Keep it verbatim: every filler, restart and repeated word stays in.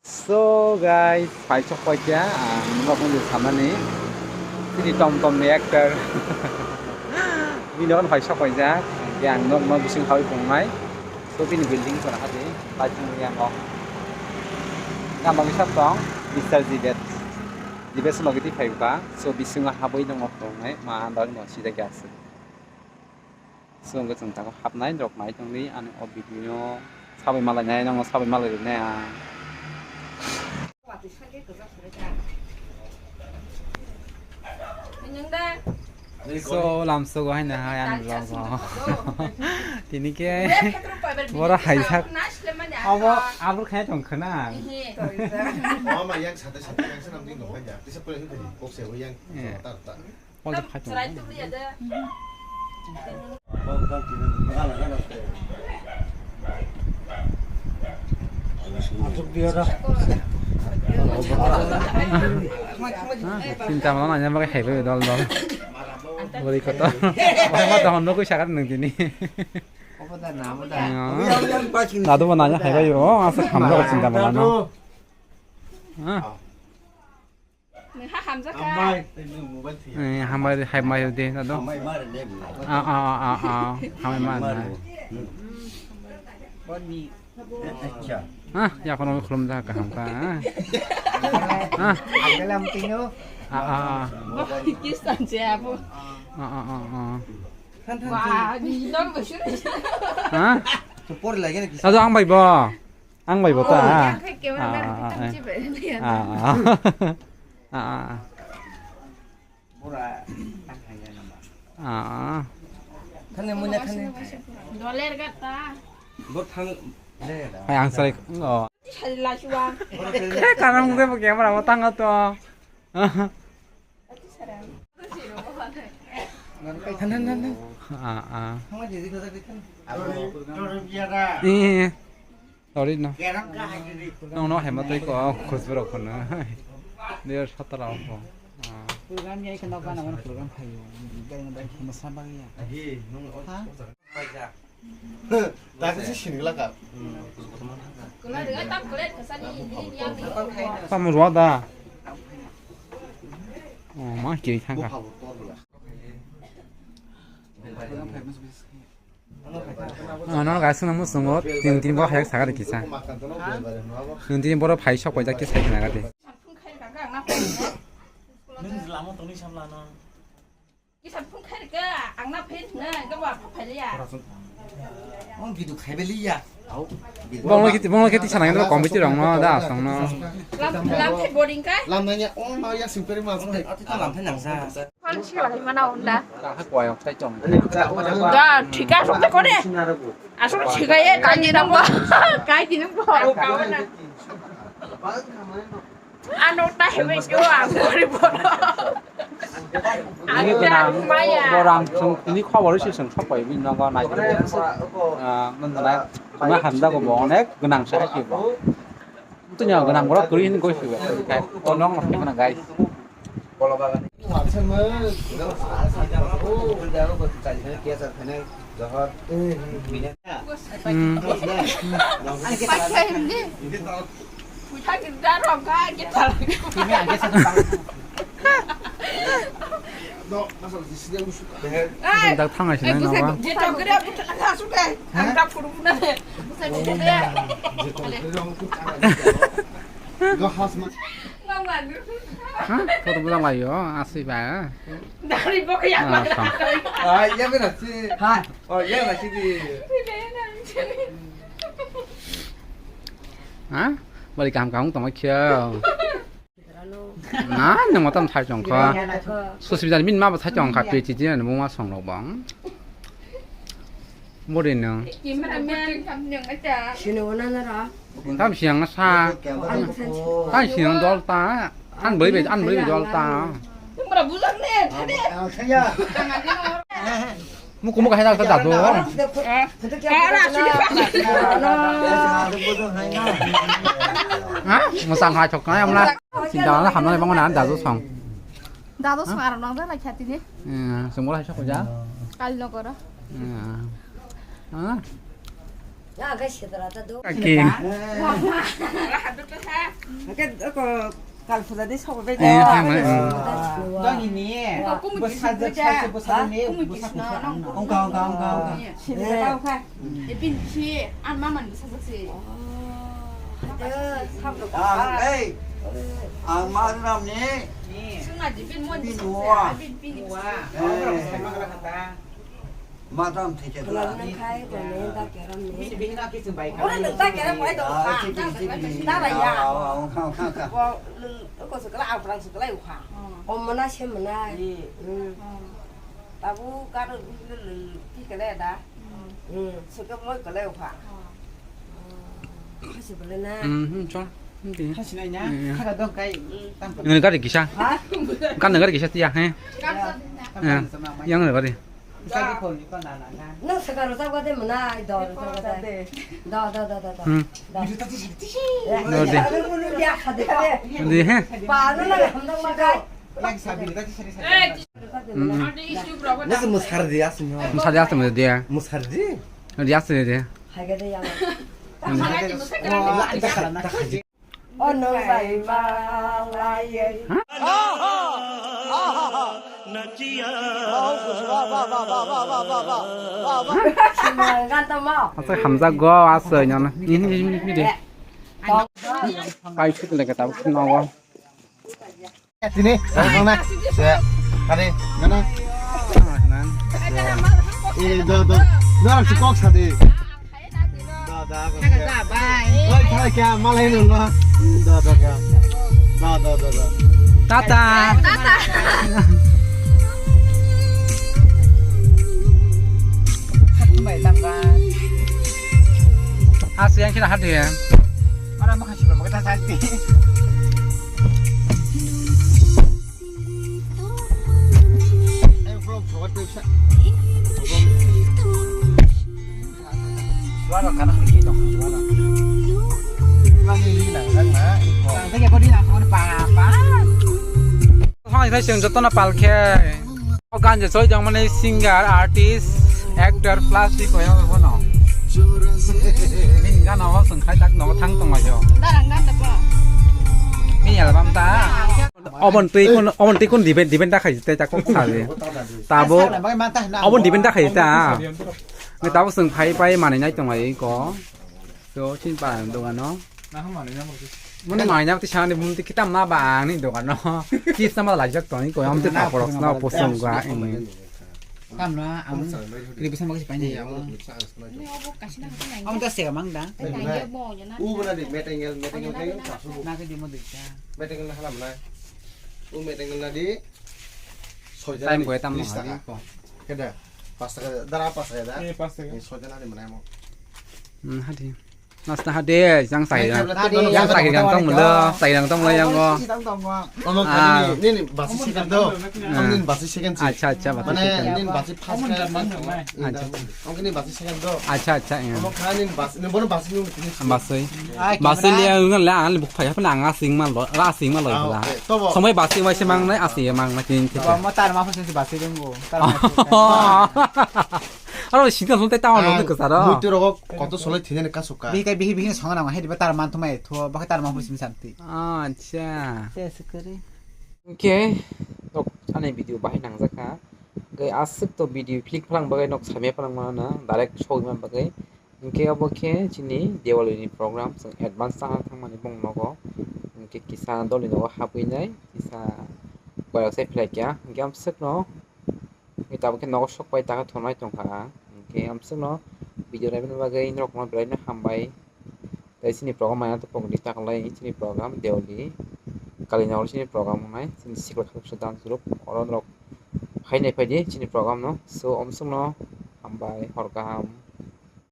So guys, phai sok paikha, ang nokni samani. Chini tom tom ni actor. Bini nokni phai sok paijak. Yang nok nok bising hawi tongnai. So bini building sana hadi. Lighting yang o. Yang bagi sab tong. Mister Zibet. Zibet sama giti phai ka. So bising hawi dong ok tongnai. Ma andal no sida gas. Chwng khe chwng tabuk hapnai rok nai tongdi ani o video sabai malai nai nang sabai malai rwnai ang. So lamsogo haino hai ani vlog o. Tini khe boro haijak. Abo abur khai tong khna. Mama yang sate sate yang senam ding dong aja. Bisa pula itu tadi. Kok sewa yang. Pol khai tong. Chinta mala nanya bagai hai bai dol dol. Bori koto. Bai ma dahon no koi sakat nung tini. Dadu bo nanya hai bai o asa hamjak chinta mala no. Nungha hamjakha. Hambai, tei nung mobile thwi. Eh, hambai, hambai de, dado. Hambai ma rene. Ah, ah, ah, ah, ah. Hambai ma rene. Boni. Acha. Ah, ya kono khulum da kaham ka. Ah. Ah. Agala mtingo. Ah, ah, ah. Bo kisan je abo. Ah, ah, ah, ah. Wah, di dong bosur. Ah. Support lagi na kisan. Ado ang bai bo. Ang bai bo ta. Oh, yang khe camera man khe tam chibai. Ah, ah. Ah, ah. Bora, ang hai ya nama. Ah, ah. Thane munya thane. Doler gata. Bo thang le da. Hai ang sai. Oh. Sari la shuwa. Khe kanang de bo camera bo tang to. Nan, nan, nan, nan. Ah, ah. Thangma jiji kota kaitan. Eh, sorry no. Kerang ka hai jiji. Nong no hema tei ko khusbro khona. Dia satara ko. Ah. Program ya kena kana mana program khayo. Dai na dai kena sabang ya. Ahi, nong. Ha? Daksa se sinigla ka. Tamo rwa da. Oh, ma kiri thangka. Ano ga sung namu sungo tin tin bo hayek saga de kisa. Tin tin boro phai sok paijak kisa khna ga de. Nung lama tongni samla no. Kisa phung khai rwkha, ang na phen hwnwi, ang khe bo apha phai liya. Ang video khai bai liya. Bongno kiti, bongno kiti sana ngendo committee rok no da asong no. Lam, lam khai boring kai. Lam nanya, oh, no, ya, simperi mas. Ati ta lam phai nang sa. Phone si lai mana unda. Ka ha kwai ok tai chong. Da, thika sok te kore. Asok thika ye, kai dinang bo. Kai dinang bo. Ano ta hebai kyo ang gori bono. Ini kenang, borang sung, ini khobor isi sung sapai bini nogo nai. Ah, mendenai, ma hamda ko bo onek kenang sa ki bo. Itu nyawa kenang borok kuri ini goi siwa. Kayak tonong masih kenang guys. Hmm. Dak thang ai sinai naba. Ha? Kau tu bilang layo, asli ba. Dari bok ya. Ah, iya benar sih. Ha. Oh, iya nasi di. Ha? Balik kaham kaham tongma kyo. Na, nang matam thai chong kha. Susi bijan min ma ba thai chong kha, pe chi jin mo ma song lo bang. Mo de nang. Sini wana na ra. Tam siang sa. Tam siang dol ta. An beri be, an beri be dol ta. Mura bulan ne, thade. Muku muku hai ta dadu. Ha? Musang hai chok na amla. Sinta na hamna bang na dadu song. Dadu song arang nang da la khati ni. Eh, semua hai chok ja. Kali no koro. Eh. Ha? Ya, ga sedra ta do. Aki. Hake ko kal puja di sobo be. Eh, ha, ha, ha. Dong ini. Wa. Bo sajak, sajak, bo sajak ni, bo sajak. Ongka, ongka, ongka, ongka. Sini ka tau ka. Epin si an maman bo sajak si. Oh. Hake sab lo. Ah, eh. Ang ma ram ni. Suna di pin mon. Pin wa. Pin, pin wa. Eh. Madam theke da. Phalang nang khai, phalang nang da keram ni. Bisi bisi na kiching bai. Ora nang da keram bai do. Ah, kha. Chikri, chikri. Da ba ya. Ah, ah, ah, kha, kha, kha. Ko nang ko sukla, aprang sukla u kha. Oh. Om mana se mana. Hmm. Hmm. Tabu karo bisi le ki kale da. Hmm. Hmm. Suka moi kale u kha. Oh. Kasi bole na. Hmm, hmm, chon. Hmm, di. Kasi na nya. Hmm. Kaka dong kai. Hmm. Tam. Ini gari kisa. Ha? Kan gari kisa tiya, he? Ya. Yang gari. Nang saka rwchapkha de mwnai, dol rwchapkha de. Do, do, do, do, do. Hmm. Do. Do de. Di, he? Ba, no, no, no, no, no. Hmm. Nasi musar dia, señor. Musar dia, señor, dia. Musar dia? Dia, señor, dia. Hai ka de ya. Hmm. Oh, nang bai ma lai ye. Asa hamjak go, asa nyono. Ini, ini, ini, ini de. Kai sut le kata, nawa. Sini, sana. Ya, kade, mana? Eh, do, do. Do, si kok sadi. Da, da, da. Oi, kaya, kaya, malai nung lo. Da, da, da. Da, da, da, da. Tata. Tata. Asli yang kena hati ya. Orang mau kasih berapa kita sati. Hai, hai, chwng jotono pal khe. O gan je choi jong mani singer, artist, actor, plus twi koi no bono. Bini gana o chwng khai tak nogo thang tong lai o. Darang gan da bo. Bini album ta. Obon twi kun, obon twi kun diben, diben da khai te ta kok sa le. Tabo. Obon diben da khai ta. Ni tabo chwng phai pai manai nai tong lai ko. So, chin pa dogano. Mone mai na ti sani bumti kitam na ba ni dogano. Kis na ma lajak toni ko am te papor na posong ga. Kam na, ang kiri bisa makasih panjang ya. Ini obo kasih na apa? Ang tas ya mang da. Tanya dia mau ya na. U mana di metengel, metengel kayu. Na ke di mau desa. Metengel na halam na. U metengel na di. Time ko tam na ko. Keda. Pas taka, dara pas taka da. Eh, pas taka. Ini soja na di mana mo. Hmm, hadi. Nasta hade, yang sai yang. Yang sai yang tong mula, sai yang tong mula yang go. Omo kani ni, ni basi second do. Omo ni basi second si. Acha, acha, basi second. Mane ni basi first kaya man. Acha. Omo kani basi second do. Acha, acha, ya. Omo kani ni basi, ni bono basi ni. Basi. Basi le yang la, ang buk phai apa nang asing mal lo, asing mal lo. Somai basi wai se mang nai, asing mang nai tin. Omo tar ma phasen basi dengbo. Tar ma. Aro sida song tai tawon rok kwcharo. Muitu rogo koto solai thini ka suka. Bihi kai bihi bihi song nang hai diba tar man thumai tho ba tar man phusim santi. Acha. Yes kare. Hwnkhe nok ani video bahai nangjak kha. Hwnkhe aswk to video click phalang bagwi nok samya phalang mana na direct sogwi man bagwi. Hwnkhe obo khe chini Diwali ni program chwng advance tangna thangmani bong nogo. Hwnkhe kisa dol ni nogo habwi nai kisa koyok sai phlai kya. Hwnkhe amswk no Hwnkhe tabuk khe nogo sok pai taka thornai tongkha ang. Hwnkhe amswkno video naimani bagwi norokno belai no hambai. Tei chini program maya tongdi taklai chini program Deoli Kalinagar chini program wngnai chini sikla khaksa dance group oro norok phainai phaidi chini program no. So amswkno hambai hor kaham.